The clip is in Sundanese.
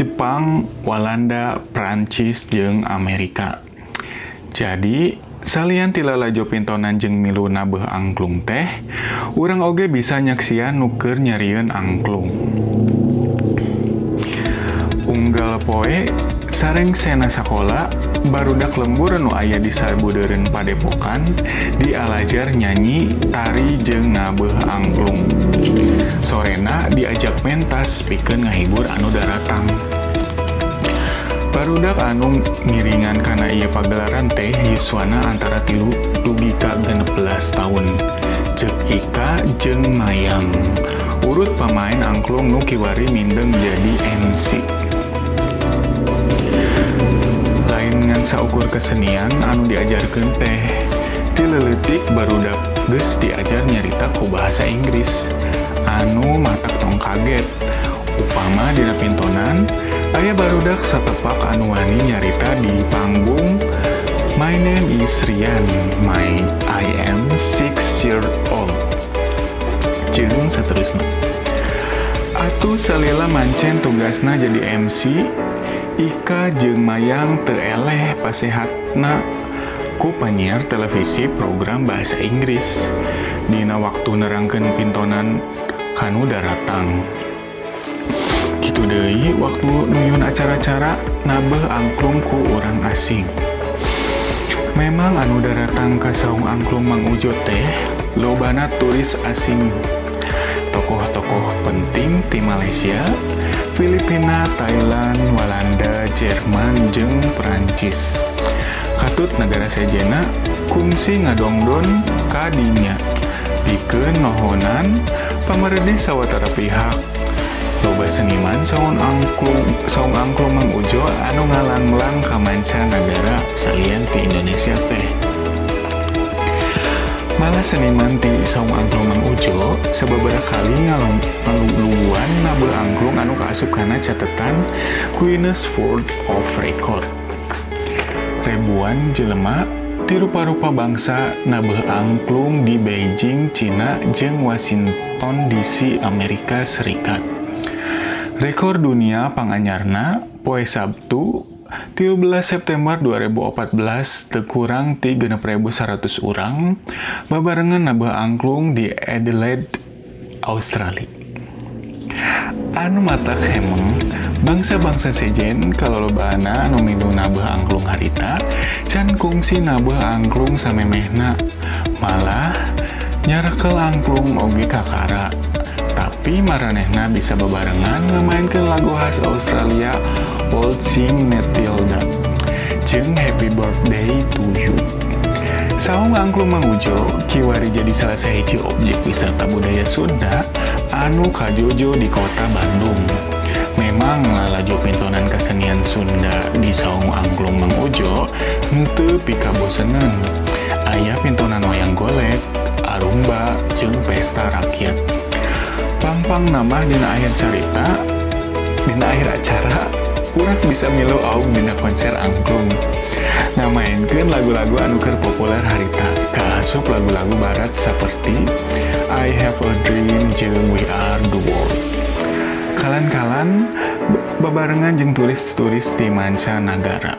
Jepang, Walanda, Prancis, jeung Amerika. Jadi, salian ti lalajo pintonan jeung milu nabeuh angklung teh, urang oge bisa nyaksian nu keur nyarieun angklung. Unggal poe sarengsena sakola, barudak lembur nu aya di sabudeureun padepokan dialajar nyanyi, tari jeung nabeuh angklung. Sorena diajak pentas pikeun ngahibur anu daratang. Barudak anu ngiringan kana ieu pagelaran teh yuswana antara 3 dugi ka 16 taun. Ceuk Ika jeung Mayang, urut pamain angklung nu kiwari mindeng jadi MC. Lain ngan saukur kesenian anu diajarkeun teh, ti leutik barudak geus diajar nyarita ku bahasa Inggris. Anu matak tong kaget, upama dina pintonan aya barudak satepak anu wani nyarita di panggung, "My name is Rian, I am 6 year old," jeung saterusna. Atuh salila mancen tugasna jadi MC, Ika jeung Mayang teu eleh pasehatna ku panyiar televisi program bahasa Inggris dina waktu nerangkeun pintonan kanu daratang. Kitu deui waktu nuyun acara-cara nabeuh angklung ku urang asing. Memang anu daratang ka Saung Angklung Mang Udjo teh lobana turis asing. Tokoh-tokoh penting ti Malaysia, Filipina, Thailand, Walanda, Jerman, jeung Perancis. Katut nagara sejenna kungsi ngadongdon ka dinya pikeun nohonan pamaredeh sawatara pihak. Loba seniman Saung Angklung Mang Udjo anu ngalanglang ka manca nagara salian ti Indonesia teh. Malah seniman ti Saung Angklung Mang Udjo sababaraha kali ngaluluan nabeuh angklung anu kaasup kana catetan Guinness World of Record. Ribuan jelema ti rupa-rupa bangsa nabeuh angklung di Beijing, Cina, jeung Washington DC, Amerika Serikat. Rekor dunia panganyarna poe Sabtu 13 September 2014 teu kurang ti 6.100 urang babarengan nabeuh angklung di Adelaide, Australia. Anu matak hemeng, bangsa-bangsa sejen kalolobana anu milu nabeuh angklung harita can kungsi nabeuh angklung samemehna, malah nyarekel angklung oge kakara. Tapi maranehna bisa bebarengan ngamainkeun lagu khas Australia, Waltzing Matilda jeung Happy Birthday to You. Saung Angklung Mang Udjo kiwari jadi salah sahiji objek wisata budaya Sunda anu kajojo di kota Bandung. Memang lalajo pintonan kesenian Sunda di Saung Angklung Mang Udjo henteu pikaboseneun. Aya pintonan wayang golek, arumba, jeung pesta rakyat. Pangpangna mah dina akhir carita, dina akhir acara, urang bisa milu aub dina konser angklung. Ngamainkeun lagu-lagu anu keur populer harita, kaasup lagu-lagu barat seperti I Have a Dream jeung We Are the World. Kalan-kalan babarengan jeung turis-turis ti mancanagara.